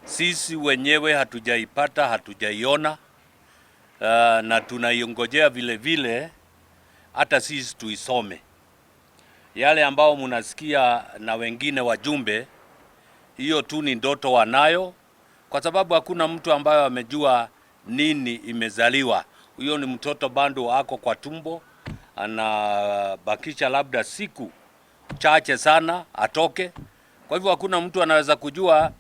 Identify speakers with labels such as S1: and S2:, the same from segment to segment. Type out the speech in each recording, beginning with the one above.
S1: Sisi wenyewe hatujaipata, hatujaiona, na tunaiongojea vile vile hata sisi tuisome. Yale ambao munasikia na wengine wajumbe, hiyo tu ni ndoto wanayo, kwa sababu hakuna mtu ambaye amejua nini imezaliwa. Huyo ni mtoto bado ako kwa tumbo, anabakisha labda siku chache sana atoke. Kwa hivyo hakuna mtu anaweza kujua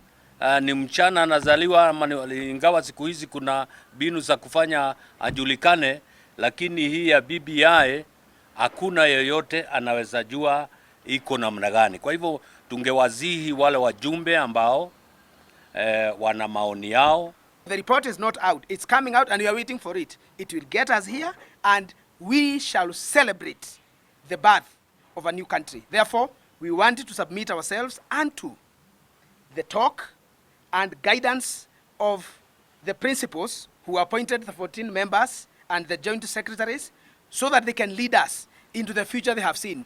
S1: ni mchana anazaliwa ama ingawa siku hizi kuna mbinu za kufanya ajulikane, lakini hii ya BBI hakuna yeyote anaweza jua iko namna gani. Kwa hivyo tungewasihi wale wajumbe ambao wana maoni yao.
S2: The report is not out. It's coming out and we are waiting for it. It will get us here and we shall celebrate the birth of a new country. Therefore, we want to submit ourselves unto the talk and guidance of the principals who appointed the 14 members and the joint secretaries so that they can lead us into the future they have seen.